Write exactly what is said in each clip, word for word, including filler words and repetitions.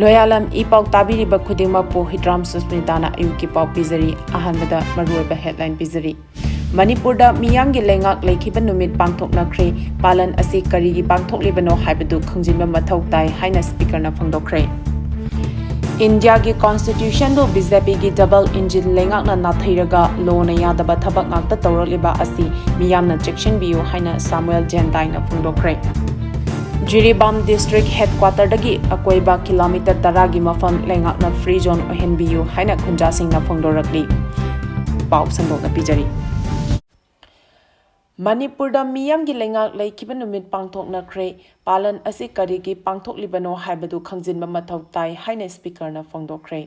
ꯂꯣꯌꯥꯂꯝ E ꯄꯥꯎ ꯇꯥꯕꯤꯔꯤꯕ ꯈꯨꯗꯤꯡꯃꯛꯄꯨ ꯍꯤꯠꯔꯥꯝ ꯁꯨꯁꯃꯤꯇꯥꯅ ꯑꯌꯨꯛꯀꯤ ꯄꯥꯎ ꯄꯤꯖꯔꯤ꯫ ꯑꯍꯥꯟꯕꯗ ꯃꯔꯨꯑꯣꯏꯕ headline ꯄꯤꯖꯔꯤ꯫ ꯃꯅꯤꯄꯨꯔꯗ ꯃꯤꯌꯥꯝꯒꯤ ꯂꯩꯉꯥꯛ ꯂꯩꯈꯤꯕ ꯅꯨꯃꯤꯠ ꯄꯥꯡꯊꯣꯛꯅꯈ꯭ꯔꯦ꯫ ꯄꯥꯂꯟ ꯑꯁꯤ ꯀꯔꯤꯒꯤ ꯄꯥꯡꯊꯣꯛꯂꯤꯕꯅꯣ ꯍꯥꯏꯕꯗꯨ ꯈꯪꯖꯤꯟꯕ ꯃꯊꯧ ꯇꯥꯏ ꯍꯥꯏꯅ Speakerꯅ ꯐꯣꯡꯗꯣꯛꯈ꯭ꯔꯦ꯫ ꯏꯟꯗꯤꯌꯥꯒꯤ Constitutionꯕꯨ BJPꯒꯤ double engine ꯂꯩꯉꯥꯛꯅ ꯅꯥꯊꯩꯔꯒ ꯂꯣꯅ ꯌꯥꯗꯕ ꯊꯕꯛ ꯉꯥꯛꯇ ꯇꯧꯔꯛꯂꯤꯕ ꯑꯁꯤ ꯃꯤꯌꯥꯝꯅ ꯆꯦꯛꯁꯤꯟꯕꯤꯌꯨ ꯍꯥꯏꯅ ꯁꯥꯃꯨꯑꯦꯜ ꯖꯦꯟꯗꯥꯏꯅ ꯐꯣꯡꯗꯣꯛꯈ꯭ꯔꯦ꯫ ꯖꯤꯔꯤꯕꯥꯝ district headquarterꯗꯒꯤ ꯑꯀꯣꯏꯕ kilometre ꯇꯔꯥꯒꯤ ꯃꯐꯝ ꯂꯩꯉꯥꯛꯅ free zone ꯑꯣꯏꯍꯟꯕꯤꯌꯨ ꯍꯥꯏꯅ ꯈꯨꯟꯖꯥꯁꯤꯡꯅ ꯐꯣꯡꯗꯣꯔꯛꯂꯤ꯫ ꯄꯥꯎ ꯁꯟꯗꯣꯛꯅ ꯄꯤꯖꯔꯤ꯫ ꯃꯅꯤꯄꯨꯔꯗ ꯃꯤꯌꯥꯝꯒꯤ ꯂꯩꯉꯥꯛ ꯂꯩꯈꯤꯕ ꯅꯨꯃꯤꯠ ꯄꯥꯡꯊꯣꯛꯅꯈ꯭ꯔꯦ꯫ ꯄꯥꯂꯟ ꯑꯁꯤ ꯀꯔꯤꯒꯤ ꯄꯥꯡꯊꯣꯛꯂꯤꯕꯅꯣ ꯍꯥꯏꯕꯗꯨ ꯈꯪꯖꯤꯟꯕ ꯃꯊꯧ ꯇꯥꯏ ꯍꯥꯏꯅ Speakerꯅ ꯐꯣꯡꯗꯣꯛꯈ꯭ꯔꯦ꯫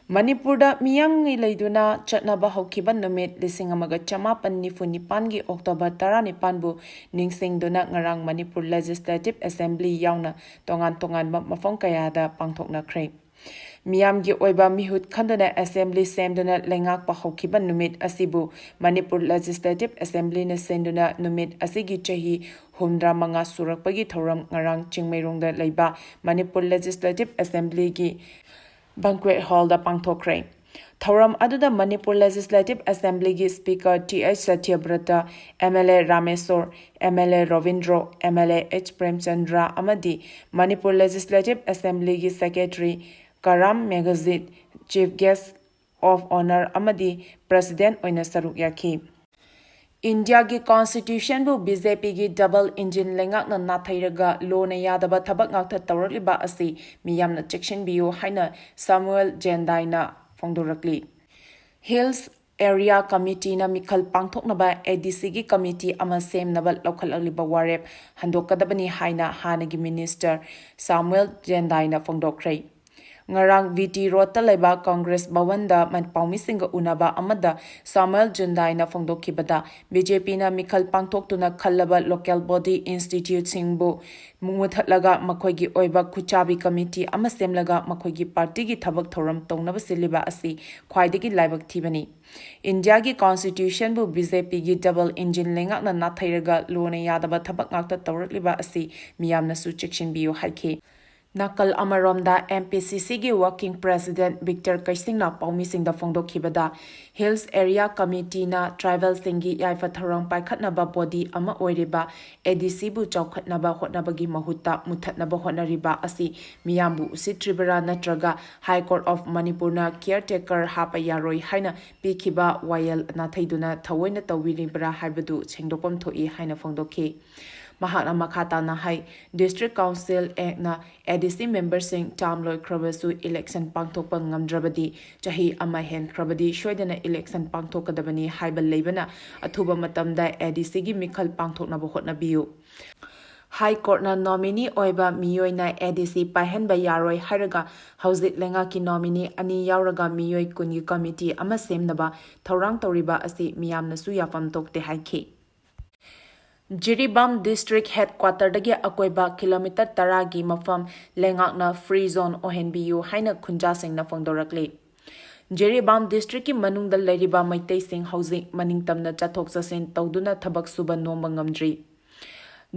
ꯃꯅꯤꯄꯨꯔꯗ ꯃꯤꯌꯥꯝꯒꯤ ꯂꯩꯗꯨꯅ ꯆꯠꯅꯕ ꯍꯧꯈꯤꯕ ꯅꯨꯃꯤꯠ ꯂꯤꯁꯤꯡ ꯑꯃꯒ ꯆꯃꯥꯄꯟ ꯅꯤꯐꯨ ꯅꯤꯄꯥꯟꯒꯤ October ꯇꯔꯥꯅꯤꯄꯥꯟꯕꯨ ꯅꯤꯡꯁꯤꯡꯗꯨꯅ ꯉꯔꯥꯡ ꯃꯅꯤꯄꯨꯔ Legislative Assembly ꯌꯥꯎꯅ ꯇꯣꯉꯥꯟ ꯇꯣꯉꯥꯟꯕ ꯃꯐꯝ ꯀꯌꯥꯗ ꯄꯥꯡꯊꯣꯛꯅꯈ꯭ꯔꯦ꯫ ꯃꯤꯌꯥꯝꯒꯤ ꯑꯣꯏꯕ ꯃꯤꯍꯨꯠ ꯈꯟꯗꯨꯅ Assembly ꯁꯦꯝꯗꯨꯅ ꯂꯩꯉꯥꯛꯄ ꯍꯧꯈꯤꯕ ꯅꯨꯃꯤꯠ ꯑꯁꯤꯕꯨ ꯃꯅꯤꯄꯨꯔ Legislative Assemblyꯅ ꯁꯤꯟꯗꯨꯅ ꯅꯨꯃꯤꯠ ꯑꯁꯤꯒꯤ ꯆꯍꯤ ꯍꯨꯝꯗ꯭ꯔꯥ ꯃꯉꯥ ꯁꯨꯔꯛꯄꯒꯤ ꯊꯧꯔꯝ ꯉꯔꯥꯡ ꯆꯤꯡꯃꯩꯔꯣꯡꯗ ꯂꯩꯕ ꯃꯅꯤꯄꯨꯔ Legislative Assemblyꯒꯤ banquet hallꯗ ꯄꯥꯡꯊꯣꯛꯈ꯭ꯔꯦ꯫ ꯊꯧꯔꯝ ꯑꯗꯨꯗ ꯃꯅꯤꯄꯨꯔ Legislative Assemblyꯒꯤ Speaker T H Satyabrata, MLA Rameshwar, MLA Robindro, MLA H Premchandra ꯑꯃꯗꯤ Manipur Legislative Assemblyꯒꯤ Secretary Karam ꯃꯦꯘꯖꯤꯠ, Chief Guest of Honour ꯑꯃꯗꯤ President ꯑꯣꯏꯅ ꯁꯔꯨꯛ ꯌꯥꯈꯤ꯫ ꯏꯟꯗꯤꯌꯥꯒꯤ Constitutionꯕꯨ BJPꯒꯤ double engine ꯂꯩꯉꯥꯛꯅ ꯅꯥꯊꯩꯔꯒ ꯂꯣꯅ ꯌꯥꯗꯕ ꯊꯕꯛ ꯉꯥꯛꯇ ꯇꯧꯔꯛꯂꯤꯕ ꯑꯁꯤ ꯃꯤꯌꯥꯝꯅ ꯆꯦꯛꯁꯤꯟꯕꯤꯌꯨ ꯍꯥꯏꯅ ꯁꯥꯃꯨꯑꯦꯜ ꯖꯦꯟꯗꯥꯏꯅ ꯐꯣꯡꯗꯣꯔꯛꯂꯤ꯫ Hills Area Committeeꯅ ꯃꯤꯈꯜ ꯄꯥꯡꯊꯣꯛꯅꯕ ADCꯒꯤ committee ꯑꯃ ꯁꯦꯝꯅꯕ ꯂꯧꯈꯠꯂꯛꯂꯤꯕ ꯋꯥꯔꯦꯞ ꯍꯟꯗꯣꯛꯀꯗꯕꯅꯤ ꯍꯥꯏꯅ ꯍꯥꯟꯅꯒꯤ Minister ꯁꯥꯃꯨꯑꯦꯜ ꯖꯦꯟꯗꯥꯏꯅ ꯐꯣꯡꯗꯣꯛꯈ꯭ꯔꯦ꯫ ꯉꯔꯥꯡ ꯚꯤ ꯇꯤ ꯔꯣꯗꯇ ꯂꯩꯕ ꯀꯪꯒ꯭ꯔꯦꯁ ꯚꯋꯟꯗ ꯃ-, ꯄꯥꯎꯃꯤꯁꯤꯡꯒ ꯎꯅꯕ ꯑꯃꯗ ꯁꯥꯃꯨꯑꯦꯜ ꯖꯦꯟꯗꯥꯏꯅ ꯐꯣꯡꯗꯣꯛꯈꯤꯕꯗ, BJPꯅ ꯃꯤꯈꯜ ꯄꯥꯡꯊꯣꯛꯇꯨꯅ ꯈꯜꯂꯕ local body instituteꯁꯤꯡꯕꯨ ꯃꯨ-, ꯃꯨꯊꯠꯂꯒ ꯃꯈꯣꯏꯒꯤ ꯑꯣꯏꯕ ꯈꯨꯠꯆꯥꯕꯤ committee ꯑꯃ ꯁꯦꯝꯂꯒ ꯃꯈꯣꯏꯒꯤ partyꯒꯤ ꯊꯕꯛ ꯊꯧꯔꯝ ꯇꯧꯅꯕ ꯁꯤꯜꯂꯤꯕ ꯑꯁꯤ ꯈ꯭ꯋꯥꯏꯗꯒꯤ ꯂꯥꯏꯕꯛ ꯊꯤꯕꯅꯤ꯫ ꯏꯟꯗꯤꯌꯥꯒꯤ Constitutionꯕꯨ BJPꯒꯤ double engine ꯂꯩꯉꯥꯛꯅ ꯅꯥꯊꯩꯔꯒ ꯂꯣꯅ ꯌꯥꯗꯕ ꯊꯕꯛ ꯉꯥꯛꯇ ꯇꯧꯔꯛꯂꯤꯕ ꯑꯁꯤ ꯃꯤꯌꯥꯝꯅꯁꯨ ꯆꯦꯛꯁꯤꯟꯕꯤꯌꯨ ꯍꯥꯏꯈꯤ꯫ ꯅꯥꯀꯜ ꯑꯃꯔꯣꯝꯗ, M P C Cꯒꯤ Working President Victor ꯀꯩꯁꯤꯡꯅ ꯄꯥꯎꯃꯤꯁꯤꯡꯗ ꯐꯣꯡꯗꯣꯛꯈꯤꯕꯗ, Hills Area Committeeꯅ tribalꯁꯤꯡꯒꯤ ꯌꯥꯏꯐ ꯊꯧꯔꯥꯡ ꯄꯥꯏꯈꯠꯅꯕ body ꯑꯃ ꯑꯣꯏꯔꯤꯕ ADCꯕꯨ ꯆꯥꯎꯈꯠꯅꯕ ꯍꯣꯠꯅꯕꯒꯤ ꯃꯍꯨꯠꯇ ꯃꯨꯊꯠꯅꯕ ꯍꯣꯠꯅꯔꯤꯕ ꯑꯁꯤ ꯃꯤꯌꯥꯝꯕꯨ ꯎꯁꯤꯠꯇ꯭ꯔꯤꯕꯔꯥ ꯅꯠꯇ꯭ꯔꯒ High Court of Manipurꯅ caretaker ꯍꯥꯞꯄ ꯌꯥꯔꯣꯏ ꯍꯥꯏꯅ ꯄꯤꯈꯤꯕ ꯋꯥꯌꯦꯜ ꯅꯥꯊꯩꯗꯨꯅ ꯊꯑꯣꯏꯅ ꯇꯧꯕꯤꯔꯤꯕꯔꯥ ꯍꯥꯏꯕꯗꯨ ꯁꯦꯡꯗꯣꯛꯐꯝ ꯊꯣꯛꯏ ꯍꯥꯏꯅ ꯐꯣꯡꯗꯣꯛꯈꯤ꯫ ꯃꯍꯥꯛꯅ ꯃꯈꯥ ꯇꯥꯅ ꯍꯥꯏ, District Council Actꯅ ADC memberꯁꯤꯡ term ꯂꯣꯏꯈ꯭ꯔꯕꯁꯨ election ꯄꯥꯡꯊꯣꯛꯄ ꯉꯝꯗ꯭ꯔꯕꯗꯤ, ꯆꯍꯤ ꯑꯃ ꯍꯦꯟꯈ꯭ꯔꯕꯗꯤ ꯁꯣꯏꯗꯅ election ꯄꯥꯡꯊꯣꯛꯀꯗꯕꯅꯤ ꯍꯥꯏꯕ ꯂꯩꯕꯅ, ꯑꯊꯨꯕ ꯃꯇꯝꯗ ADCꯒꯤ ꯃꯤꯈꯜ ꯄꯥꯡꯊꯣꯛꯅꯕ ꯍꯣꯠꯅꯕꯤꯌꯨ꯫ High Courtꯅ nominee ꯑꯣꯏꯕ ꯃꯤꯑꯣꯏꯅ ADC ꯄꯥꯏꯍꯟꯕ ꯌꯥꯔꯣꯏ ꯍꯥꯏꯔꯒ, ꯍꯧꯖꯤꯛ ꯂꯩꯉꯥꯛꯀꯤ nominee ꯑꯅꯤ ꯌꯥꯎꯔꯒ ꯃꯤꯑꯣꯏ ꯀꯨꯟꯒꯤ committee ꯑꯃ ꯁꯦꯝꯅꯕ ꯊꯧꯔꯥꯡ ꯇꯧꯔꯤꯕ ꯑꯁꯤ ꯃꯤꯌꯥꯝꯅꯁꯨ ꯌꯥꯐꯝ ꯊꯣꯛꯇꯦ ꯍꯥꯏꯈꯤ꯫ ꯖꯤꯔꯤꯕꯥꯝ District Headquarterꯗꯒꯤ ꯑꯀꯣꯏꯕ kilometre ꯇꯔꯥꯒꯤ ꯃꯐꯝ ꯂꯩꯉꯥꯛꯅ free zone ꯑꯣꯏꯍꯟꯕꯤꯌꯨ ꯍꯥꯏꯅ ꯈꯨꯟꯖꯥꯁꯤꯡꯅ ꯐꯣꯡꯗꯣꯔꯛꯂꯤ꯫ ꯖꯤꯔꯤꯕꯥꯝ Districtꯀꯤ ꯃꯅꯨꯡꯗ ꯂꯩꯔꯤꯕ ꯃꯩꯇꯩꯁꯤꯡ ꯍꯧꯖꯤꯛ ꯃꯅꯤꯡꯇꯝꯅ ꯆꯠꯊꯣꯛ ꯆꯠꯁꯤꯟ ꯇꯧꯗꯨꯅ ꯊꯕꯛ ꯁꯨꯕ ꯅꯣꯝꯕ ꯉꯝꯗ꯭ꯔꯤ꯫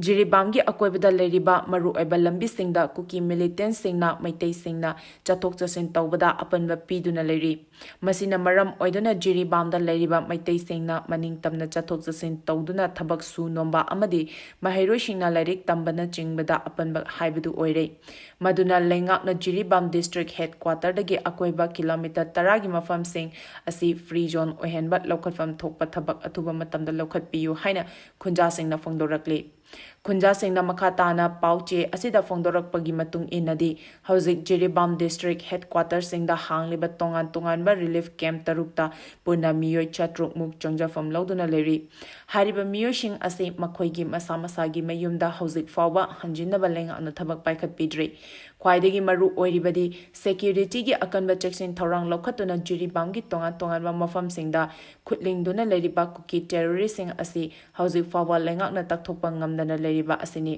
ꯖꯤꯔꯤꯕꯥꯝꯒꯤ ꯑꯀꯣꯏꯕꯗ ꯂꯩꯔꯤꯕ ꯃꯔꯨꯑꯣꯏꯕ ꯂꯝꯕꯤꯁꯤꯡꯗ ꯀꯨꯀꯤ militantꯁꯤꯡꯅ ꯃꯩꯇꯩꯁꯤꯡꯅ ꯆꯠꯊꯣꯛ ꯆꯠꯁꯤꯟ ꯇꯧꯕꯗ ꯑꯄꯟꯕ ꯄꯤꯗꯨꯅ ꯂꯩꯔꯤ꯫ ꯃꯁꯤꯅ ꯃꯔꯝ ꯑꯣꯏꯗꯨꯅ ꯖꯤꯔꯤꯕꯥꯝꯗ ꯂꯩꯔꯤꯕ ꯃꯩꯇꯩꯁꯤꯡꯅ ꯃꯅꯤꯡ ꯇꯝꯅ ꯆꯠꯊꯣꯛ ꯆꯠꯁꯤꯟ ꯇꯧꯗꯨꯅ ꯊꯕꯛ ꯁꯨ ꯅꯣꯝꯕ ꯑꯃꯗꯤ ꯃꯍꯩꯔꯣꯏꯁꯤꯡꯅ ꯂꯥꯏꯔꯤꯛ ꯇꯝꯕꯅꯆꯤꯡꯕꯗ ꯑꯄꯟꯕ ꯍꯥꯏꯕꯗꯨ ꯑꯣꯏꯔꯦ꯫ ꯃꯗꯨꯅ ꯂꯩꯉꯥꯛꯅ ꯖꯤꯔꯤꯕꯥꯝ District Headquarterꯗꯒꯤ ꯑꯀꯣꯏꯕ kilometre ꯇꯔꯥꯒꯤ ꯃꯐꯝꯁꯤꯡ ꯑꯁꯤ free zone ꯑꯣꯏꯍꯟꯕ ꯂꯧꯈꯠꯐꯝ ꯊꯣꯛꯄ ꯊꯕꯛ ꯑꯊꯨꯕ ꯃꯇꯝꯗ ꯂꯧꯈꯠꯄꯤꯌꯨ ꯍꯥꯏꯅ ꯈꯨꯟꯖꯥꯁꯤꯡꯅ ꯐꯣꯡꯗꯣꯔꯛꯂꯤ꯫ ꯈꯨꯟꯖꯥꯁꯤꯡꯅ ꯃꯈꯥ ꯇꯥꯅ ꯄꯥꯎ ꯆꯦ ꯑꯁꯤꯗ ꯐꯣꯡꯗꯣꯔꯛꯄꯒꯤ ꯃꯇꯨꯡ ꯏꯟꯅꯗꯤ, ꯍꯧꯖꯤꯛ ꯖꯤꯔꯤꯕꯥꯝ District Headquarterꯁꯤꯡꯗ ꯍꯥꯡꯂꯤꯕ ꯇꯣꯉꯥꯟ ꯇꯣꯉꯥꯟꯕ relief camp ꯇꯔꯨꯛꯇ ꯄꯨꯟꯅ ꯃꯤꯑꯣꯏ ꯆꯥꯇ꯭ꯔꯨꯛ ꯃꯨꯛ ꯆꯪꯖꯐꯝ ꯂꯧꯗꯨꯅ ꯂꯩꯔꯤ꯫ ꯍꯥꯏꯔꯤꯕ ꯃꯤꯑꯣꯏꯁꯤꯡ ꯑꯁꯤ ꯃꯈꯣꯏꯒꯤ ꯃꯁꯥ ꯃꯁꯥꯒꯤ ꯃꯌꯨꯝꯗ ꯍꯧꯖꯤꯛ ꯐꯥꯎꯕ ꯍꯟꯖꯤꯟꯅꯕ ꯂꯩꯉꯥꯛꯅ ꯊꯕꯛ ꯄꯥꯏꯈꯠꯄꯤꯗ꯭ꯔꯤ꯫ ꯈ꯭ꯋꯥꯏꯗꯒꯤ ꯃꯔꯨ ꯑꯣꯏꯔꯤꯕꯗꯤ, securityꯒꯤ ꯑꯀꯟꯕ ꯆꯦꯛꯁꯤꯟ ꯊꯧꯔꯥꯡ ꯂꯧꯈꯠꯇꯨꯅ ꯖꯤꯔꯤꯕꯥꯝꯒꯤ ꯇꯣꯉꯥꯟ ꯇꯣꯉꯥꯟꯕ ꯃꯐꯝꯁꯤꯡꯗ ꯈꯨꯠꯂꯤꯡꯗꯨꯅ ꯂꯩꯔꯤꯕ ꯀꯨꯀꯤ terroristꯁꯤꯡ ꯑꯁꯤ ꯍꯧꯖꯤꯛ ꯐꯥꯎꯕ ꯂꯩꯉꯥꯛꯅ ꯇꯛꯊꯣꯛꯄ ꯉꯝꯗꯅ ꯂꯩꯔꯤꯕ ꯑꯁꯤꯅꯤ꯫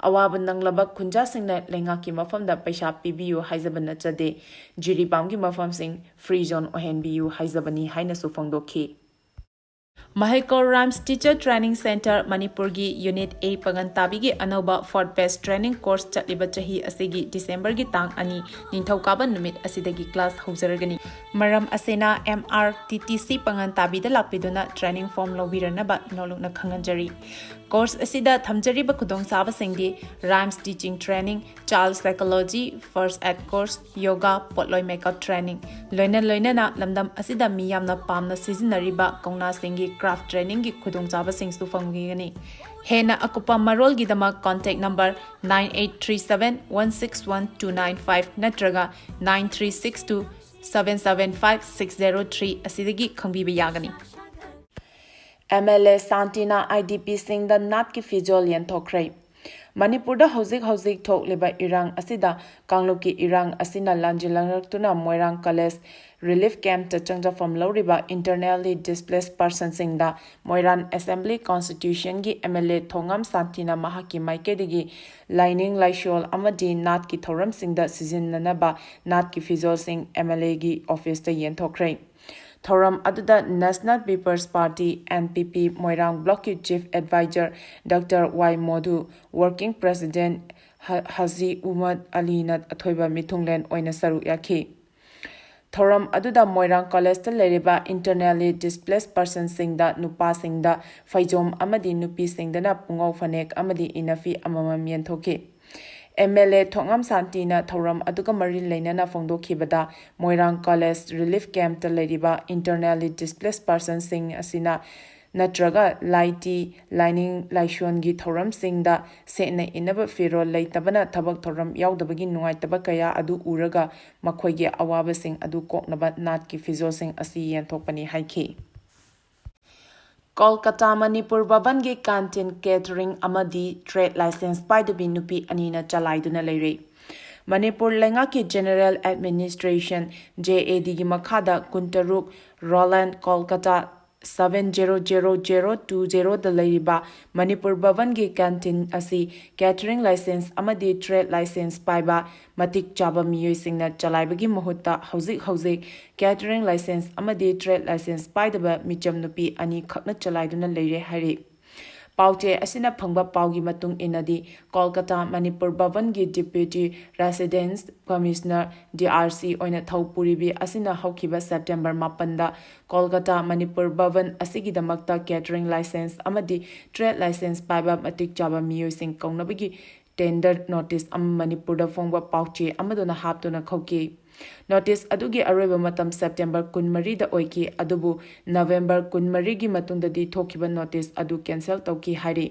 ꯑꯋꯥꯕ ꯅꯪꯂꯕ ꯈꯨꯟꯖꯥꯁꯤꯡꯅ ꯂꯩꯉꯥꯛꯀꯤ ꯃꯐꯝꯗ ꯄꯩꯁꯥ ꯄꯤꯕꯤꯌꯨ ꯍꯥꯏꯖꯕ ꯅꯠꯆꯗꯦ, ꯖꯤꯔꯤꯕꯥꯝꯒꯤ ꯃꯐꯝꯁꯤꯡ free zone ꯑꯣꯏꯍꯟꯕꯤꯌꯨ ꯍꯥꯏꯖꯕꯅꯤ ꯍꯥꯏꯅꯁꯨ ꯐꯣꯡꯗꯣꯛꯈꯤ꯫ ꯃꯍꯩꯀꯣꯜ ꯔꯥꯏꯝꯁ ꯇꯤꯆꯔ ꯇ꯭ꯔꯦꯅꯤꯡ ꯁꯦꯟꯇꯔ ꯃꯅꯤꯄꯨꯔꯒꯤ ꯌꯨꯅꯤꯠ ꯑꯦ ꯄꯥꯉꯟ ꯇꯥꯕꯤꯒꯤ ꯑꯅꯧꯕ ꯐꯣꯔꯠ ꯕꯦꯆ ꯇ꯭ꯔꯦꯅꯤꯡ ꯀꯣꯔꯁ ꯆꯠꯂꯤꯕ ꯆꯍꯤ ꯑꯁꯤꯒꯤ ꯗꯤꯁꯦꯝꯕꯔꯒꯤ ꯇꯥꯡ ꯑꯅꯤ, ꯅꯤꯡꯊꯧꯀꯥꯕ ꯅꯨꯃꯤꯠ ꯑꯁꯤꯗꯒꯤ ꯀ꯭ꯂꯥꯁ ꯍꯧꯖꯔꯒꯅꯤ꯫ ꯃꯔꯝ ꯑꯁꯤꯅ, M R T T C ꯄꯥꯉꯟ ꯇꯥꯕꯤꯗ ꯂꯥꯛꯄꯤꯗꯨꯅ training form ꯂꯧꯕꯤꯔꯅꯕ ꯅꯣꯜꯂꯨꯛꯅ ꯈꯪꯍꯟꯖꯔꯤ꯫ ꯀꯣꯔꯁ ꯑꯁꯤꯗ ꯊꯝꯖꯔꯤꯕ ꯈꯨꯗꯣꯡꯆꯥꯕꯁꯤꯡꯗꯤ rhymes teaching training, child psychology, first aid course, yoga, ꯄꯣꯠꯂꯣꯏ ꯃꯦꯀꯞ ꯇ꯭ꯔꯦꯅꯤꯡ, ꯂꯣꯏꯅ ꯂꯣꯏꯅꯅ ꯂꯝꯗꯝ ꯑꯁꯤꯗ ꯃꯤ ꯌꯥꯝꯅ ꯄꯥꯝꯅ ꯁꯤꯖꯤꯟꯅꯔꯤꯕ ꯀꯧꯅꯥꯁꯤꯡꯒꯤ ꯀ꯭ꯔꯥꯐ ꯇ꯭ꯔꯦꯅꯤꯡꯒꯤ ꯈꯨꯗꯣꯡꯆꯥꯕꯁꯤꯡꯁꯨ ꯐꯪꯕꯤꯒꯅꯤ꯫ ꯍꯦꯟꯅ ꯑꯀꯨꯞꯄ ꯃꯔꯣꯜꯒꯤꯗꯃꯛ contact number nine eight three seven one six one two nine five ꯅꯠꯇ꯭ꯔꯒ nine three six two seven seven five six zero three ꯑꯁꯤꯗꯒꯤ ꯈꯪꯕꯤꯕ ꯌꯥꯒꯅꯤ꯫ M L A ꯁꯥꯟꯇꯤꯅ I D ꯄꯤꯁꯤꯡꯗ ꯅꯥꯠꯀꯤ ꯐꯤꯖꯣꯜ ꯌꯦꯟꯊꯣꯛꯈ꯭ꯔꯦ꯫ ꯃꯅꯤꯄꯨꯔꯗ ꯍꯧꯖꯤꯛ ꯍꯧꯖꯤꯛ ꯊꯣꯛꯂꯤꯕ ꯏꯔꯥꯡ ꯑꯁꯤꯗ, ꯀꯥꯡꯂꯨꯞꯀꯤ ꯏꯔꯥꯡ ꯑꯁꯤꯅ ꯂꯥꯟꯖꯤꯜꯂꯛꯇꯨꯅ ꯃꯣꯏꯔꯥꯡ ꯀꯣꯂꯦꯖ ꯔꯤꯂꯤꯐ ꯀꯦꯝꯞꯇ ꯆꯪꯖꯐꯝ ꯂꯧꯔꯤꯕ internally displaced personꯁꯤꯡꯗ ꯃꯣꯏꯔꯥꯡ ꯑꯦꯁꯦꯝꯕ꯭ꯂꯤ ꯀꯣꯟꯁꯇꯤꯇ꯭ꯌꯨꯁꯟꯒꯤ ꯑꯦꯝ ꯑꯦꯜ ꯑꯦ ꯊꯣꯉꯥꯝ ꯁꯥꯟꯇꯤꯅ ꯃꯍꯥꯛꯀꯤ ꯃꯥꯏꯀꯩꯗꯒꯤ ꯂꯥꯏꯅꯤꯡ ꯂꯥꯏꯁꯣꯜ ꯑꯃꯗꯤ ꯅꯥꯠꯀꯤ ꯊꯧꯔꯝꯁꯤꯡꯗ ꯁꯤꯖꯤꯟꯅꯅꯕ ꯅꯥꯠꯀꯤ ꯐꯤꯖꯣꯜꯁꯤꯡ ꯑꯦꯝ ꯑꯦꯜ ꯑꯦꯒꯤ ꯑꯣꯐꯤꯁꯇ ꯌꯦꯟꯊꯣꯛꯈ꯭ꯔꯦ꯫ ꯊꯧꯔꯝ ꯑꯗꯨꯗ National People's Party, N P P, ꯃꯣꯏꯔꯥꯡ ꯕ꯭ꯂꯣꯛꯀꯤ ꯆꯤꯐ ꯑꯦꯗꯚꯥꯏꯖꯔ ꯗꯣꯛꯇꯔ ꯋꯥꯏ ꯃꯣꯙꯨ, ꯋꯥꯔꯀꯤꯡ ꯄ꯭ꯔꯦꯁꯤꯗꯦꯟꯠ ꯍ-, ꯍꯥꯖꯤ ꯎꯃꯔ ꯑꯂꯤꯅ ꯑꯊꯣꯏꯕ ꯃꯤꯊꯨꯡꯂꯦꯟ ꯑꯣꯏꯅ ꯁꯔꯨꯛ ꯌꯥꯈꯤ꯫ ꯊꯧꯔꯝ ꯑꯗꯨꯗ ꯃꯣꯏꯔꯥꯡ ꯀꯣꯂꯦꯖꯇ ꯂꯩꯔꯤꯕ internally displaced personꯁꯤꯡꯗ ꯅꯨꯄꯥꯁꯤꯡꯗ ꯐꯩꯖꯣꯝ ꯑꯃꯗꯤ ꯅꯨꯄꯤꯁꯤꯡꯗꯅ ꯄꯨꯉꯧ ꯐꯅꯦꯛ ꯑꯃꯗꯤ ꯏꯅꯐꯤ ꯑꯃꯃꯝ ꯌꯦꯟꯊꯣꯛꯈꯤ꯫ ꯑꯦꯝ ꯑꯦꯜ ꯑꯦ ꯊꯣꯉꯥꯝ ꯁꯥꯟꯇꯤꯅ ꯊꯧꯔꯝ ꯑꯗꯨꯒ ꯃꯔꯤ ꯂꯩꯅꯅ ꯐꯣꯡꯗꯣꯛꯈꯤꯕꯗ, ꯃꯣꯏꯔꯥꯡ ꯀꯣꯂꯦꯖ ꯔꯤꯂꯤꯐ ꯀꯦꯝꯞꯇ ꯂꯩꯔꯤꯕ internally displaced personꯁꯤꯡ ꯑꯁꯤꯅ ꯅꯠꯇ꯭ꯔꯒ ꯂꯥꯏꯇꯤ, ꯂꯥꯏꯅꯤꯡ ꯂꯥꯏꯁꯣꯟꯒꯤ ꯊꯧꯔꯝꯁꯤꯡꯗ ꯁꯦꯠꯅ ꯏꯟꯅꯕ ꯐꯤꯔꯣꯜ ꯂꯩꯇꯕꯅ ꯊꯕꯛ ꯊꯧꯔꯝ ꯌꯥꯎꯗꯕꯒꯤ ꯅꯨꯡꯉꯥꯏꯇꯕ ꯀꯌꯥ ꯑꯗꯨ ꯎꯔꯒ ꯃꯈꯣꯏꯒꯤ ꯑꯋꯥꯕꯁꯤꯡ ꯑꯗꯨ ꯀꯣꯛꯅꯕ ꯅꯥꯠꯀꯤ ꯐꯤꯖꯣꯜꯁꯤꯡ ꯑꯁꯤ ꯌꯦꯟꯊꯣꯛꯄꯅꯤ ꯍꯥꯏꯈꯤ꯫ ꯀꯣꯜꯀꯇꯥ ꯃꯅꯤꯄꯨꯔ ꯚꯕꯟꯒꯤ ꯀꯦꯟꯇꯤꯟ, ꯀꯦꯇꯔꯤꯡ ꯑꯃꯗꯤ ꯇ꯭ꯔꯦꯗ ꯂꯥꯏꯁꯦꯟꯁ ꯄꯥꯏꯗꯕꯤ ꯅꯨꯄꯤ ꯑꯅꯤꯅ ꯆꯂꯥꯏꯗꯨꯅ ꯂꯩꯔꯦ꯫ ꯃꯅꯤꯄꯨꯔ ꯂꯩꯉꯥꯛꯀꯤ ꯖꯦꯅꯔꯦꯜ ꯑꯦꯗꯃꯤꯅꯤꯁꯇ꯭ꯔꯦꯁꯟ, ꯖꯦ ꯑꯦ ꯗꯤꯒꯤ ꯃꯈꯥꯗ ꯀꯨꯟꯇꯔꯨꯛ ꯔꯣꯂꯦꯟ Kolkata seven zero zero zero two zero ꯗ ꯂꯩꯔꯤꯕ ꯃꯅꯤꯄꯨꯔ ꯚꯕꯟꯒꯤ canteen ꯑꯁꯤ catering license ꯑꯃꯗꯤ trade license ꯄꯥꯏꯕ ꯃꯇꯤꯛ ꯆꯥꯕ ꯃꯤꯑꯣꯏꯁꯤꯡꯅ ꯆꯂꯥꯏꯕꯒꯤ ꯃꯍꯨꯠꯇ ꯍꯧꯖꯤꯛ ꯍꯧꯖꯤꯛ catering license ꯑꯃꯗꯤ trade license ꯄꯥꯏꯗꯕ ꯃꯤꯆꯝ ꯅꯨꯄꯤ ꯑꯅꯤꯈꯛꯅ ꯆꯂꯥꯏꯗꯨꯅ ꯂꯩꯔꯦ ꯍꯥꯏꯔꯤ꯫ ꯄꯥꯎꯆꯦ ꯑꯁꯤꯅ ꯐꯪꯕ ꯄꯥꯎꯒꯤ ꯃꯇꯨꯡ ꯏꯟꯅꯗꯤ, Kolkata Manipur ꯚꯕꯟꯒꯤ Deputy Residence Commissioner, D R C ꯑꯣꯏꯅ ꯊꯧ ꯄꯨꯔꯤꯕꯤ ꯑꯁꯤꯅ ꯍꯧꯈꯤꯕ ꯁꯦꯞꯇꯦꯝꯕꯔ ꯃꯥꯄꯟꯗ ꯀꯣꯜꯀꯇꯥ ꯃꯅꯤꯄꯨꯔ ꯚꯕꯟ ꯑꯁꯤꯒꯤꯗꯃꯛꯇ catering license ꯑꯃꯗꯤ trade license ꯄꯥꯏꯕ ꯃꯇꯤꯛ ꯆꯥꯕ ꯃꯤꯑꯣꯏꯁꯤꯡ ꯀꯧꯅꯕꯒꯤ tender notice ꯑꯃ ꯃꯅꯤꯄꯨꯔꯗ ꯐꯣꯡꯕ ꯄꯥꯎꯆꯦ ꯑꯃꯗꯨꯅ ꯍꯥꯞꯇꯨꯅ ꯍꯧꯈꯤ꯫ Notice ꯑꯗꯨꯒꯤ ꯑꯔꯣꯏꯕ ꯃꯇꯝ ꯁꯦꯞꯇꯦꯝꯕꯔ ꯀꯨꯟꯃꯔꯤꯗ ꯑꯣꯏꯈꯤ, ꯑꯗꯨꯕꯨ ꯅꯕꯦꯝꯕꯔ ꯀꯨꯟꯃꯔꯤꯒꯤ ꯃꯇꯨꯡꯗꯗꯤ ꯊꯣꯛꯈꯤꯕ notice ꯑꯗꯨ cancel ꯇꯧꯈꯤ ꯍꯥꯏꯔꯤ꯫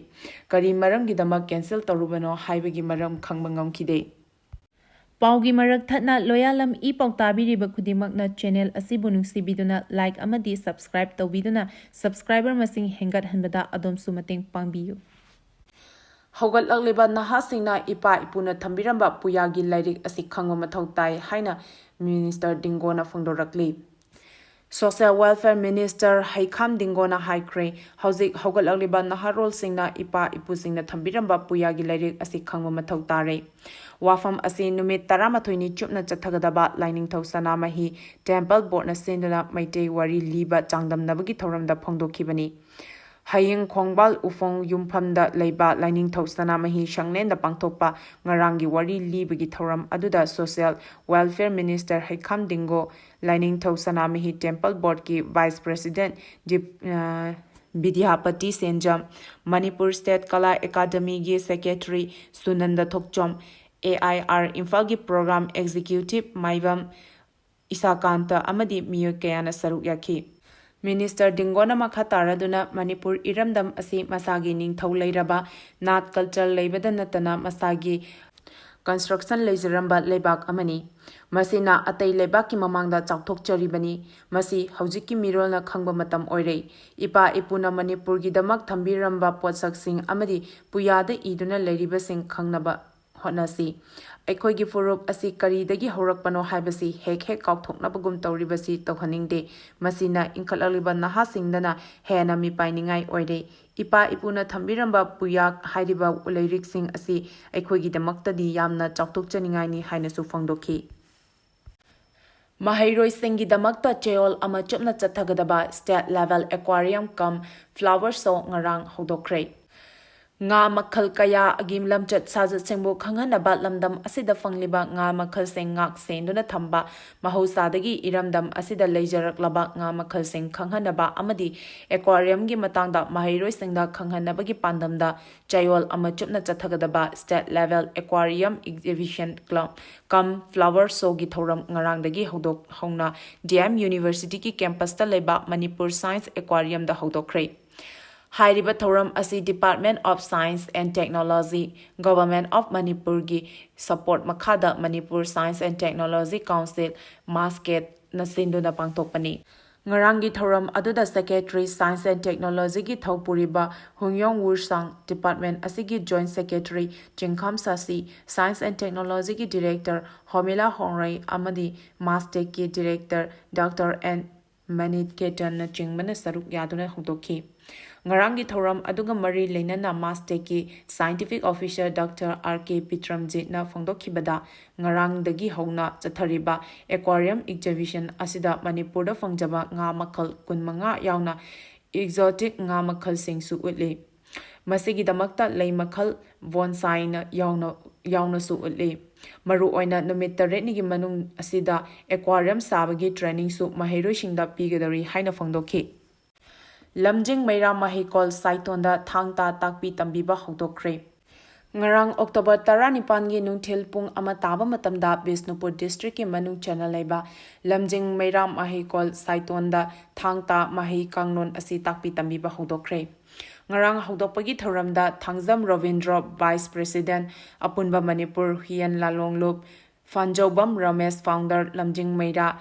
ꯀꯔꯤ ꯃꯔꯝꯒꯤꯗꯃꯛ cancel ꯇꯧꯔꯨꯕꯅꯣ ꯍꯥꯏꯕꯒꯤ ꯃꯔꯝ ꯈꯪꯕ ꯉꯝꯈꯤꯗꯦ꯫ ꯄꯥꯎꯒꯤ ꯃꯔꯛ ꯊꯠꯅ ꯂꯣꯌꯥꯂꯝ ꯏ ꯄꯥꯎ ꯇꯥꯕꯤꯔꯤꯕ ꯈꯨꯗꯤꯡꯃꯛꯅ channel ꯑꯁꯤꯕꯨ ꯅꯨꯡꯁꯤꯕꯤꯗꯨꯅ like ꯑꯃꯗꯤ subscribe ꯇꯧꯕꯤꯗꯨꯅ subscriber ꯃꯁꯤꯡ ꯍꯦꯟꯒꯠꯍꯟꯕꯗ ꯑꯗꯣꯝꯁꯨ ꯃꯇꯦꯡ ꯄꯥꯡꯕꯤꯌꯨ꯫ ꯍꯧꯒꯠꯂꯛꯂꯤꯕ ꯅꯍꯥꯁꯤꯡꯅ ꯏꯄꯥ ꯏꯄꯨꯅ ꯊꯝꯕꯤꯔꯝꯕ ꯄꯨꯌꯥꯒꯤ ꯂꯥꯏꯔꯤꯛ ꯑꯁꯤ ꯈꯪꯕ ꯃꯊꯧ ꯇꯥꯏ ꯍꯥꯏꯅ Minister ꯗꯤꯡꯒꯣꯅ ꯐꯣꯡꯗꯣꯔꯛꯂꯤ꯫ Social Welfare Minister ꯍꯩꯈꯥꯝ ꯗꯤꯡꯒꯣꯅ ꯍꯥꯏꯈ꯭ꯔꯦ, ꯍꯧꯖꯤꯛ ꯍꯧꯒꯠꯂꯛꯂꯤꯕ ꯅꯍꯥꯔꯣꯜꯁꯤꯡꯅ ꯏꯄꯥ ꯏꯄꯨꯁꯤꯡꯅ ꯊꯝꯕꯤꯔꯝꯕ ꯄꯨꯌꯥꯒꯤ ꯂꯥꯏꯔꯤꯛ ꯑꯁꯤ ꯈꯪꯕ ꯃꯊꯧ ꯇꯥꯔꯦ꯫ ꯋꯥꯐꯝ ꯑꯁꯤ ꯅꯨꯃꯤꯠ ꯇꯔꯥꯃꯥꯊꯣꯏꯅꯤ ꯆꯨꯞꯅ ꯆꯠꯊꯒꯗꯕ ꯂꯥꯏꯅꯤꯡꯊꯧ ꯁꯅꯥꯃꯍꯤ Temple Boardꯅ ꯁꯤꯟꯗꯨꯅ ꯃꯩꯇꯩ ꯋꯥꯔꯤ ꯂꯤꯕ ꯆꯥꯡꯗꯝꯅꯕꯒꯤ ꯊꯧꯔꯝꯗ ꯐꯣꯡꯗꯣꯛꯈꯤꯕꯅꯤ꯫ ꯍꯌꯦꯡ ꯈꯣꯡꯕꯥꯜ ꯎꯐꯣꯡ ꯌꯨꯝꯐꯝꯗ ꯂꯩꯕ ꯂꯥꯏꯅꯤꯡꯊꯧ ꯁꯅꯥꯃꯍꯤ ꯁꯪꯂꯦꯟꯗ ꯄꯥꯡꯊꯣꯛꯄ ꯉꯔꯥꯡꯒꯤ ꯋꯥꯔꯤ ꯂꯤꯕꯒꯤ ꯊꯧꯔꯝ ꯑꯗꯨꯗ Social Welfare Minister ꯍꯩꯈꯥꯝ ꯗꯤꯡꯒꯣ, ꯂꯥꯏꯅꯤꯡꯊꯧ ꯁꯅꯥꯃꯍꯤ Temple Boardꯀꯤ Vice President ꯗꯤꯞ-, ꯑ, ꯕꯤꯗ꯭ꯌꯥꯄꯇꯤ ꯁꯦꯟꯖꯝ, ꯃꯅꯤꯄꯨꯔ State ꯀꯂꯥ Academyꯒꯤ Secretary ꯁꯨꯅꯟꯗ Thokchom, A I R ꯏꯝꯐꯥꯜꯒꯤ Program Executive ꯃꯥꯏꯕꯝ ꯏꯁꯥꯀꯥꯟꯇ ꯑꯃꯗꯤ ꯃꯤꯑꯣꯏ ꯀꯌꯥꯅ ꯁꯔꯨꯛ ꯌꯥꯈꯤ꯫ Minister ꯗꯤꯡꯒꯣꯅ ꯃꯈꯥ ꯇꯥꯔꯗꯨꯅ, ꯃꯅꯤꯄꯨꯔ ꯏꯔꯝꯗꯝ ꯑꯁꯤ ꯃꯁꯥꯒꯤ ꯅꯤꯡꯊꯧ ꯂꯩꯔꯕ, ꯅꯥꯠ culture ꯂꯩꯕꯗ ꯅꯠꯇꯅ ꯃꯁꯥꯒꯤ construction ꯂꯩꯖꯔꯝꯕ ꯂꯩꯕꯥꯛ ꯑꯃꯅꯤ꯫ ꯃꯁꯤꯅ ꯑꯇꯩ ꯂꯩꯕꯥꯛꯀꯤ ꯃꯃꯥꯡꯗ ꯆꯥꯎꯊꯣꯛꯆꯔꯤꯕꯅꯤ꯫ ꯃꯁꯤ ꯍꯧꯖꯤꯛꯀꯤ ꯃꯤꯔꯣꯜꯅ ꯈꯪꯕ ꯃꯇꯝ ꯑꯣꯏꯔꯦ꯫ ꯏꯄꯥ ꯏꯄꯨꯅ ꯃꯅꯤꯄꯨꯔꯒꯤꯗꯃꯛ ꯊꯝꯕꯤꯔꯝꯕ ꯄꯣꯠꯁꯛꯁꯤꯡ ꯑꯃꯗꯤ ꯄꯨꯌꯥꯗ ꯏꯗꯨꯅ ꯂꯩꯔꯤꯕꯁꯤꯡ ꯈꯪꯅꯕ ꯍꯣꯠꯅꯁꯤ꯫ ꯑꯩꯈꯣꯏꯒꯤ ꯐꯨꯔꯨꯞ ꯑꯁꯤ ꯀꯔꯤꯗꯒꯤ ꯍꯧꯔꯛꯄꯅꯣ ꯍꯥꯏꯕꯁꯤ ꯍꯦꯛ ꯍꯦꯛ ꯀꯥꯎꯊꯣꯛꯅꯕꯒꯨꯝ ꯇꯧꯔꯤꯕꯁꯤ ꯇꯧꯍꯟꯅꯤꯡꯗꯦ꯫ ꯃꯁꯤꯅ ꯏꯟꯈꯠꯂꯛꯂꯤꯕ ꯅꯍꯥꯁꯤꯡꯗꯅ ꯍꯦꯟꯅ ꯃꯤꯄꯥꯏꯅꯤꯡꯉꯥꯏ ꯑꯣꯏꯔꯦ꯫ ꯏꯄꯥ ꯏꯄꯨꯅ ꯊꯝꯕꯤꯔꯝꯕ ꯄꯨꯌꯥꯛ ꯍꯥꯏꯔꯤꯕ ꯂꯥꯏꯔꯤꯛꯁꯤꯡ ꯑꯁꯤ ꯑꯩꯈꯣꯏꯒꯤꯗꯃꯛꯇꯗꯤ ꯌꯥꯝꯅ ꯆꯥꯎꯊꯣꯛꯆꯅꯤꯡꯉꯥꯏꯅꯤ ꯍꯥꯏꯅꯁꯨ ꯐꯣꯡꯗꯣꯛꯈꯤ꯫ ꯃꯍꯩꯔꯣꯏꯁꯤꯡꯒꯤꯗꯃꯛꯇ ꯆꯌꯣꯜ ꯑꯃ ꯆꯨꯞꯅ ꯆꯠꯊꯒꯗꯕ State Level Aquarium cum Flower Show ꯉꯔꯥꯡ ꯍꯧꯗꯣꯛꯈ꯭ꯔꯦ꯫ ꯉꯥ ꯃꯈꯜ ꯀꯌꯥꯒꯤ ꯂꯝꯆꯠ ꯁꯥꯖꯠꯁꯤꯡꯕꯨ ꯈꯪꯍꯟꯅꯕ ꯂꯝꯗꯝ ꯑꯁꯤꯗ ꯐꯪꯂꯤꯕ ꯉꯥ ꯃꯈꯜꯁꯤꯡ ꯉꯥꯛ ꯁꯦꯟꯗꯨꯅ ꯊꯝꯕ, ꯃꯍꯧꯁꯥꯗꯒꯤ ꯏꯔꯝꯗꯝ ꯑꯁꯤꯗ ꯂꯩꯖꯔꯛꯂꯕ ꯉꯥ ꯃꯈꯜꯁꯤꯡ ꯈꯪꯍꯟꯅꯕ ꯑꯃꯗꯤ aquariumꯒꯤ ꯃꯇꯥꯡꯗ ꯃꯍꯩꯔꯣꯏꯁꯤꯡꯗ ꯈꯪꯍꯟꯅꯕꯒꯤ ꯄꯥꯟꯗꯝꯗ ꯆꯌꯣꯜ ꯑꯃ ꯆꯨꯞꯅ ꯆꯠꯊꯒꯗꯕ State Level Aquarium Exhibition Club cum Flower Showꯒꯤ ꯊꯧꯔꯝ ꯉꯔꯥꯡꯗꯒꯤ ꯍꯧꯗꯣꯛ-, ꯍꯧꯅ D M Universityꯒꯤ campusꯇ ꯂꯩꯕ Manipur Science Aquariumꯗ ꯍꯧꯗꯣꯛꯈ꯭ꯔꯦ꯫ ꯍꯥꯏꯔꯤꯕ ꯊꯧꯔꯝ ꯑꯁꯤ Department of Science and Technology, Government of Manipurꯒꯤ support ꯃꯈꯥꯗ Manipur Science and Technology Council, MASTECHNꯅ ꯁꯤꯟꯗꯨꯅ ꯄꯥꯡꯊꯣꯛꯄꯅꯤ꯫ ꯉꯔꯥꯡꯒꯤ ꯊꯧꯔꯝ ꯑꯗꯨꯗ Secretary Science and Technologyꯒꯤ ꯊꯧ ꯄꯨꯔꯤꯕ ꯍꯨꯡꯌꯣꯡ ꯋꯨꯔꯁꯥꯡ, department ꯑꯁꯤꯒꯤ Joint Secretary ꯆꯤꯡꯈꯥꯝ ꯁꯥꯁꯤ, Science and Technologyꯒꯤ Director ꯍꯣꯃꯤꯂꯥ ꯍꯣꯡꯔꯩ ꯑꯃꯗꯤ MASTECHꯀꯤ Director Doctor N ꯃꯅꯤꯠ ꯀꯦꯇꯟꯅꯆꯤꯡꯕꯅ ꯁꯔꯨꯛ ꯌꯥꯗꯨꯅ ꯍꯧꯗꯣꯛꯈꯤ꯫ ꯉꯔꯥꯡꯒꯤ ꯊꯧꯔꯝ ꯑꯗꯨꯒ ꯃꯔꯤ ꯂꯩꯅꯅ MASTECHꯀꯤ Scientific Officer Doctor R K ꯕꯤꯀ꯭ꯔꯝꯖꯤꯠꯅ ꯐꯣꯡꯗꯣꯛꯈꯤꯕꯗ, ꯉꯔꯥꯡꯗꯒꯤ ꯍꯧꯅ ꯆꯠꯊꯔꯤꯕ aquarium exhibition ꯑꯁꯤꯗ ꯃꯅꯤꯄꯨꯔꯗ ꯐꯪꯖꯕ ꯉꯥ ꯃꯈꯜ ꯀꯨꯟꯃꯉꯥ ꯌꯥꯎꯅ exotic ꯉꯥ ꯃꯈꯜꯁꯤꯡꯁꯨ ꯎꯠꯂꯤ꯫ ꯃꯁꯤꯒꯤꯗꯃꯛꯇ ꯂꯩ ꯃꯈꯜ ꯕꯣꯟꯁꯥꯏꯅ ꯌꯥꯎꯅ, ꯌꯥꯎꯅꯁꯨ ꯎꯠꯂꯤ꯫ ꯃꯔꯨꯑꯣꯏꯅ ꯅꯨꯃꯤꯠ ꯇꯔꯦꯠꯅꯤꯒꯤ ꯃꯅꯨꯡ ꯑꯁꯤꯗ aquarium ꯁꯥꯕꯒꯤ trainingꯁꯨ ꯃꯍꯩꯔꯣꯏꯁꯤꯡꯗ ꯄꯤꯒꯗꯧꯔꯤ ꯍꯥꯏꯅ ꯐꯣꯡꯗꯣꯛꯈꯤ꯫ ꯂꯝꯖꯤꯡ ꯃꯩꯔꯥ ꯃꯍꯩꯀꯣꯜ ꯁꯥꯏꯇꯣꯟꯗ ꯊꯥꯡ ꯇꯥ ꯇꯥꯛꯄꯤ ꯇꯝꯕꯤꯕ ꯍꯧꯗꯣꯛꯈ꯭ꯔꯦ꯫ ꯉꯔꯥꯡ October ꯇꯔꯥꯅꯤꯄꯥꯟꯒꯤ ꯅꯨꯡꯊꯤꯜ ꯄꯨꯡ ꯑꯃ ꯇꯥꯕ ꯃꯇꯝꯗ ꯕꯤꯁꯅꯨꯄꯨꯔ districtꯀꯤ ꯃꯅꯨꯡ ꯆꯟꯅ ꯂꯩꯕ ꯂꯝꯖꯤꯡ ꯃꯩꯔꯥ ꯃꯍꯩꯀꯣꯜ ꯁꯥꯏꯇꯣꯟꯗ ꯊꯥꯡ ꯇꯥ ꯃꯍꯩ ꯀꯥꯡꯂꯣꯟ ꯑꯁꯤ ꯇꯥꯛꯄꯤ ꯇꯝꯕꯤꯕ ꯍꯧꯗꯣꯛꯈ꯭ꯔꯦ꯫ ꯉꯔꯥꯡ ꯍꯧꯗꯣꯛꯄꯒꯤ ꯊꯧꯔꯝꯗ ꯊꯥꯡꯖꯝ ꯔꯣꯕꯤꯟꯗ꯭ꯔꯣ, Vice President, ꯑꯄꯨꯟꯕ ꯃꯅꯤꯄꯨꯔ ꯍꯨꯏꯌꯦꯟ ꯂꯥꯂꯣꯡꯂꯨꯞ, ꯐꯥꯟꯖꯧꯕꯝ ꯔꯃꯦꯁ, Founder, ꯂꯝꯖꯤꯡ ꯃꯩꯔꯥ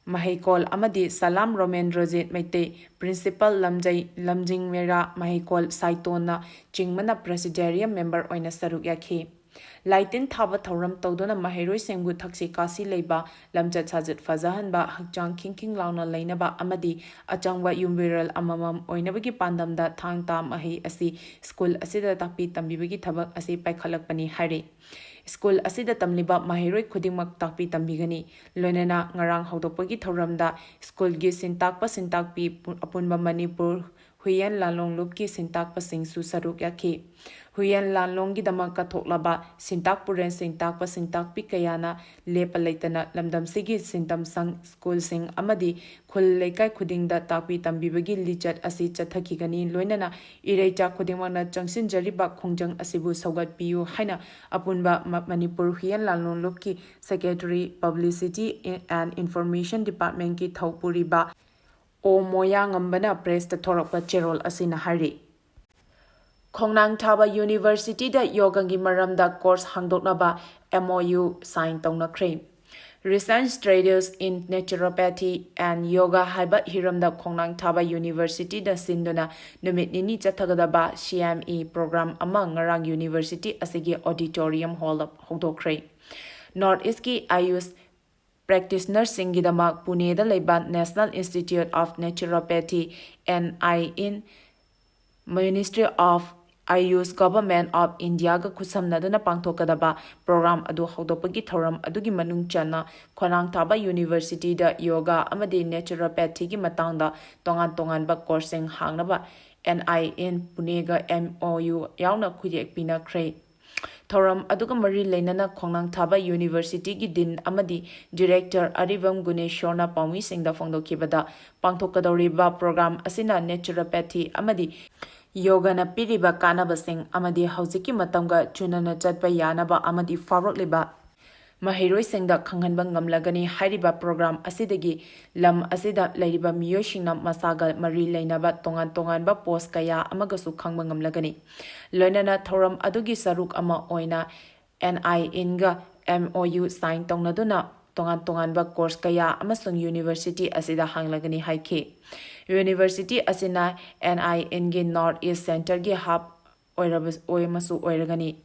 ꯃꯍꯩꯀꯣꯜ ꯑꯃꯗꯤ ꯁꯂꯥꯝ ꯔꯣꯃꯦꯟꯗ꯭ꯔꯣꯖꯤꯠ ꯃꯩꯇꯩ, Principal, ꯂꯝꯖꯩ, ꯂꯝꯖꯤꯡ ꯃꯩꯔꯥ ꯃꯍꯩꯀꯣꯜ ꯁꯥꯏꯇꯣꯟꯅ ꯆꯤꯡꯕꯅ Presidium Member ꯑꯣꯏꯅ ꯁꯔꯨꯛ ꯌꯥꯈꯤ꯫ ꯂꯥꯏꯇꯤꯟ ꯊꯥꯕ ꯊꯧꯔꯝ ꯇꯧꯗꯨꯅ ꯃꯍꯩꯔꯣꯏꯁꯤꯡꯕꯨ ꯊꯛꯁꯤ ꯈꯥꯁꯤ ꯂꯩꯕ, ꯂꯝꯆꯠ ꯁꯥꯖꯠ ꯐꯖꯍꯟꯕ, ꯍꯛꯆꯥꯡ ꯈꯤꯡ ꯈꯤꯡ ꯂꯥꯎꯅ ꯂꯩꯅꯕ ꯑꯃꯗꯤ ꯑꯆꯪꯕ ꯌꯨꯝꯕꯤꯔꯦꯜ ꯑꯃꯃꯝ ꯑꯣꯏꯅꯕꯒꯤ ꯄꯥꯟꯗꯝꯗ ꯊꯥꯡ ꯇꯥ ꯃꯍꯩ ꯑꯁꯤ ꯁ꯭ꯀꯨꯜ ꯑꯁꯤꯗ ꯇꯥꯛꯄꯤ ꯇꯝꯕꯤꯕꯒꯤ ꯊꯕꯛ ꯑꯁꯤ ꯄꯥꯏꯈꯠꯂꯛꯄꯅꯤ ꯍꯥꯏꯔꯤ꯫ ꯁ꯭ꯀꯨꯜ ꯑꯁꯤꯗ ꯇꯝꯂꯤꯕ ꯃꯍꯩꯔꯣꯏ ꯈꯨꯗꯤꯡꯃꯛ ꯇꯥꯛꯄꯤ ꯇꯝꯕꯤꯒꯅꯤ꯫ ꯂꯣꯏꯅꯅ ꯉꯔꯥꯡ ꯍꯧꯗꯣꯛꯄꯒꯤ ꯊꯧꯔꯝꯗ ꯁ꯭ꯀꯨꯜꯒꯤ ꯁꯤꯟꯇꯥꯛꯄ ꯁꯤꯟꯇꯥꯛꯄꯤ ꯄꯨ-, ꯑꯄꯨꯟꯕ ꯃꯅꯤꯄꯨꯔ ꯍꯨꯏꯌꯦꯟ ꯂꯥꯂꯣꯡꯂꯨꯞꯀꯤ ꯁꯤꯟꯇꯥꯛꯄꯁꯤꯡꯁꯨ ꯁꯔꯨꯛ ꯌꯥꯈꯤ꯫ ꯍꯨꯏꯌꯦꯟ ꯂꯥꯂꯣꯡꯒꯤꯗꯃꯛ ꯀꯠꯊꯣꯛꯂꯕ ꯁꯤꯟꯇꯥꯛ ꯄꯨꯔꯦꯟ ꯁꯤꯟꯇꯥꯛꯄ ꯁꯤꯟꯇꯥꯛꯄꯤ ꯀꯌꯥꯅ ꯂꯦꯞꯄ ꯂꯩꯇꯅ ꯂꯝꯗꯝꯁꯤꯒꯤ ꯁꯤꯟꯇꯝꯁꯪ ꯁ꯭ꯀꯨꯜꯁꯤꯡ ꯑꯃꯗꯤ ꯈꯨꯜ ꯂꯩꯀꯥꯏ ꯈꯨꯗꯤꯡꯗ ꯇꯥꯛꯄꯤ ꯇꯝꯕꯤꯕꯒꯤ ꯂꯤꯆꯠ ꯑꯁꯤ ꯆꯠꯊꯈꯤꯒꯅꯤ꯫ ꯂꯣꯏꯅꯅ ꯏꯔꯩꯆꯥ ꯈꯨꯗꯤꯡꯃꯛꯅ ꯆꯪꯁꯤꯟꯖꯔꯤꯕ ꯈꯣꯡꯖꯪ ꯑꯁꯤꯕꯨ ꯁꯧꯒꯠꯄꯤꯌꯨ ꯍꯥꯏꯅ ꯑꯄꯨꯟꯕ ꯃ-, ꯃꯅꯤꯄꯨꯔ ꯍꯨꯏꯌꯦꯟ ꯂꯥꯂꯣꯡꯂꯨꯞꯀꯤ Secretary Publicity and Information Departmentꯀꯤ ꯊꯧꯄꯨꯔꯤꯕ ꯑꯣ ꯃꯣꯌꯥꯉꯝꯕꯅ ꯄ꯭ꯔꯦꯁꯇ ꯊꯣꯔꯛꯄ ꯆꯦꯔꯣꯜ ꯑꯁꯤꯅ ꯍꯥꯏꯔꯤ꯫ ꯈꯣꯡꯅꯥꯡ ꯊꯥꯕ ꯌꯨꯅꯤꯚꯔꯁꯤꯇꯤꯗ ꯌꯣꯒꯥꯒꯤ ꯃꯔꯝꯗ ꯀꯣꯔꯁ ꯍꯥꯡꯗꯣꯛꯅꯕ M O U sign ꯇꯧꯅꯈ꯭ꯔꯦ꯫ Research Studies in Naturopathy and Yoga ꯍꯥꯏꯕ ꯍꯤꯔꯝꯗ ꯈꯣꯡꯅꯥꯡ ꯊꯥꯕ ꯌꯨꯅꯤꯚꯔꯁꯤꯇꯤꯗ ꯁꯤꯟꯗꯨꯅ ꯅꯨꯃꯤꯠ ꯅꯤꯅꯤ ꯆꯠꯊꯒꯗꯕ C M E program ꯑꯃ ꯉꯔꯥꯡ ꯌꯨꯅꯤꯚꯔꯁꯤꯇꯤ ꯑꯁꯤꯒꯤ auditorium hallꯗ ꯍꯧꯗꯣꯛꯈ꯭ꯔꯦ꯫ North Eastꯀꯤ ꯑꯥꯌꯨꯁ practitionerꯁꯤꯡꯒꯤꯗꯃꯛ ꯄꯨꯅꯦꯗ ꯂꯩꯕ National Institute of Naturopathy, N I N, Ministry of Ayush, Government of Indiaꯒ ꯈꯨꯠꯁꯝꯅꯗꯨꯅ ꯄꯥꯡꯊꯣꯛꯀꯗꯕ program ꯑꯗꯨ ꯍꯧꯗꯣꯛꯄꯒꯤ ꯊꯧꯔꯝ ꯑꯗꯨꯒꯤ ꯃꯅꯨꯡ ꯆꯟꯅ ꯈꯣꯡꯅꯥꯡ ꯊꯥꯕ ꯌꯨꯅꯤꯚꯔꯁꯤꯇꯤꯗ ꯌꯣꯒꯥ ꯑꯃꯗꯤ naturopathyꯒꯤ ꯃꯇꯥꯡꯗ ꯇꯣꯉꯥꯟ ꯇꯣꯉꯥꯟꯕ ꯀꯣꯔꯁꯁꯤꯡ ꯍꯥꯡꯅꯕ N I N ꯄꯨꯅꯦꯒ M O U ꯌꯥꯎꯅ ꯈꯨꯠꯌꯦꯛ ꯄꯤꯅꯈ꯭ꯔꯦ꯫ ꯊꯧꯔꯝ ꯑꯗꯨꯒ ꯃꯔꯤ ꯂꯩꯅꯅ ꯈꯣꯡꯅꯥꯡ ꯊꯥꯕ ꯌꯨꯅꯤꯚꯔꯁꯤꯇꯤꯒꯤ ꯗꯤꯟ ꯑꯃꯗꯤ ꯗꯤꯔꯦꯛꯇꯔ ꯑꯔꯤꯕꯝ ꯒꯨꯅꯦꯁꯣꯔꯅ ꯄꯥꯎꯃꯤꯁꯤꯡꯗ ꯐꯣꯡꯗꯣꯛꯈꯤꯕꯗ, ꯄꯥꯡꯊꯣꯛꯀꯗꯧꯔꯤꯕ program ꯑꯁꯤꯅ naturopathy ꯑꯃꯗꯤ ꯌꯣꯒꯅ ꯄꯤꯔꯤꯕ ꯀꯥꯟꯅꯕꯁꯤꯡ ꯑꯃꯗꯤ ꯍꯧꯖꯤꯛꯀꯤ ꯃꯇꯝꯒ ꯆꯨꯅꯅ ꯆꯠꯄ ꯌꯥꯅꯕ ꯑꯃꯗꯤ ꯐꯥꯎꯔꯛꯂꯤꯕ ꯃꯍꯩꯔꯣꯏꯁꯤꯡꯗ ꯈꯪꯍꯟꯕ ꯉꯝꯂꯒꯅꯤ꯫ ꯍꯥꯏꯔꯤꯕ program ꯑꯁꯤꯗꯒꯤ ꯂꯝ ꯑꯁꯤꯗ ꯂꯩꯔꯤꯕ ꯃꯤꯑꯣꯏꯁꯤꯡꯅ ꯃꯁꯥꯒ ꯃꯔꯤ ꯂꯩꯅꯕ ꯇꯣꯉꯥꯟ ꯇꯣꯉꯥꯟꯕ post ꯀꯌꯥ ꯑꯃꯒꯁꯨ ꯈꯪꯕ ꯉꯝꯂꯒꯅꯤ꯫ ꯂꯣꯏꯅꯅ ꯊꯧꯔꯝ ꯑꯗꯨꯒꯤ ꯁꯔꯨꯛ ꯑꯃ ꯑꯣꯏꯅ N I Nꯒ M O U sign ꯇꯧꯅꯗꯨꯅ ꯇꯣꯉꯥꯟ ꯇꯣꯉꯥꯟꯕ course ꯀꯌꯥ ꯑꯃꯁꯨꯡ university ꯑꯁꯤꯗ ꯍꯥꯡꯂꯒꯅꯤ ꯍꯥꯏꯈꯤ꯫ University ꯑꯁꯤꯅ N I Nꯒꯤ North East Centreꯒꯤ hub ꯑꯣꯏꯔꯕ, ꯑꯣꯏ ꯑꯃꯁꯨ ꯑꯣꯏꯔꯒꯅꯤ꯫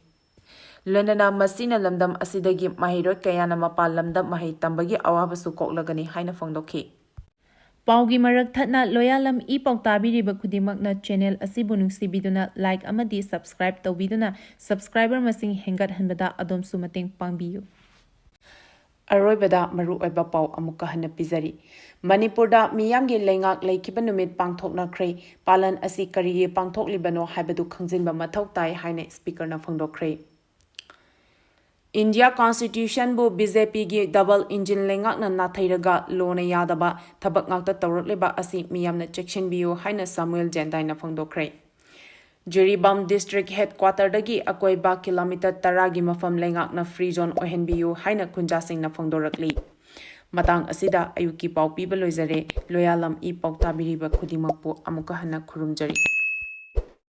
ꯂꯣꯏꯅꯅ ꯃꯁꯤꯅ ꯂꯝꯗꯝ ꯑꯁꯤꯗꯒꯤ ꯃꯍꯩꯔꯣꯏ ꯀꯌꯥꯅ ꯃꯄꯥꯟ ꯂꯝꯗ ꯃꯍꯩ ꯇꯝꯕꯒꯤ ꯑꯋꯥꯕꯁꯨ ꯀꯣꯛꯂꯒꯅꯤ ꯍꯥꯏꯅ ꯐꯣꯡꯗꯣꯛꯈꯤ꯫ ꯄꯥꯎꯒꯤ ꯃꯔꯛ ꯊꯠꯅ ꯂꯣꯌꯥꯂꯝ ꯏ ꯄꯥꯎ ꯇꯥꯕꯤꯔꯤꯕ ꯈꯨꯗꯤꯡꯃꯛꯅ channel ꯑꯁꯤꯕꯨ ꯅꯨꯡꯁꯤꯕꯤꯗꯨꯅ like ꯑꯃꯗꯤ subscribe ꯇꯧꯕꯤꯗꯨꯅ subscriber ꯃꯁꯤꯡ ꯍꯦꯟꯒꯠꯍꯟꯕꯗ ꯑꯗꯣꯝꯁꯨ ꯃꯇꯦꯡ ꯄꯥꯡꯕꯤꯌꯨ꯫ ꯑꯔꯣꯏꯕꯗ ꯃꯔꯨꯑꯣꯏꯕ ꯄꯥꯎ ꯑꯃꯨꯛꯀ ꯍꯟꯅ ꯄꯤꯖꯔꯤ꯫ ꯃꯅꯤꯄꯨꯔꯗ ꯃꯤꯌꯥꯝꯒꯤ ꯂꯩꯉꯥꯛ ꯂꯩꯈꯤꯕ ꯅꯨꯃꯤꯠ ꯄꯥꯡꯊꯣꯛꯅꯈ꯭ꯔꯦ꯫ ꯄꯥꯂꯟ ꯑꯁꯤ ꯀꯔꯤꯒꯤ ꯄꯥꯡꯊꯣꯛꯂꯤꯕꯅꯣ ꯍꯥꯏꯕꯗꯨ ꯈꯪꯖꯤꯟꯕ ꯃꯊꯧ ꯇꯥꯏ ꯍꯥꯏꯅ Speakerꯅ ꯐꯣꯡꯗꯣꯛꯈ꯭ꯔꯦ꯫ India Constitutionꯕꯨ BJPꯒꯤ double engine ꯂꯩꯉꯥꯛꯅ ꯅꯥꯊꯩꯔꯒ ꯂꯣꯅ ꯌꯥꯗꯕ ꯊꯕꯛ ꯉꯥꯛꯇ ꯇꯧꯔꯛꯂꯤꯕ ꯑꯁꯤ ꯃꯤꯌꯥꯝꯅ ꯆꯦꯛꯁꯤꯟꯕꯤꯌꯨ ꯍꯥꯏꯅ ꯁꯥꯃꯨꯑꯦꯜ ꯖꯦꯟꯗꯥꯏꯅ ꯐꯣꯡꯗꯣꯛꯈ꯭ꯔꯦ꯫ ꯖꯤꯔꯤꯕꯥꯝ district headquarterꯗꯒꯤ ꯑꯀꯣꯏꯕ kilometre ꯇꯔꯥꯒꯤ ꯃꯐꯝ ꯂꯩꯉꯥꯛꯅ free zone ꯑꯣꯏꯍꯟꯕꯤꯌꯨ ꯍꯥꯏꯅ ꯈꯨꯟꯖꯥꯁꯤꯡꯅ ꯐꯣꯡꯗꯣꯔꯛꯂꯤ꯫ ꯃꯇꯥꯡ ꯑꯁꯤꯗ ꯑꯌꯨꯛꯀꯤ ꯄꯥꯎ ꯄꯤꯕ ꯂꯣꯏꯖꯔꯦ꯫ ꯂꯣꯌꯥꯂꯝ ꯏ ꯄꯥꯎ ꯇꯥꯕꯤꯔꯤꯕ ꯈꯨꯗꯤꯡꯃꯛꯄꯨ ꯑꯃꯨꯛꯀ ꯍꯟꯅ ꯈꯨꯔꯨꯝꯖꯔꯤ꯫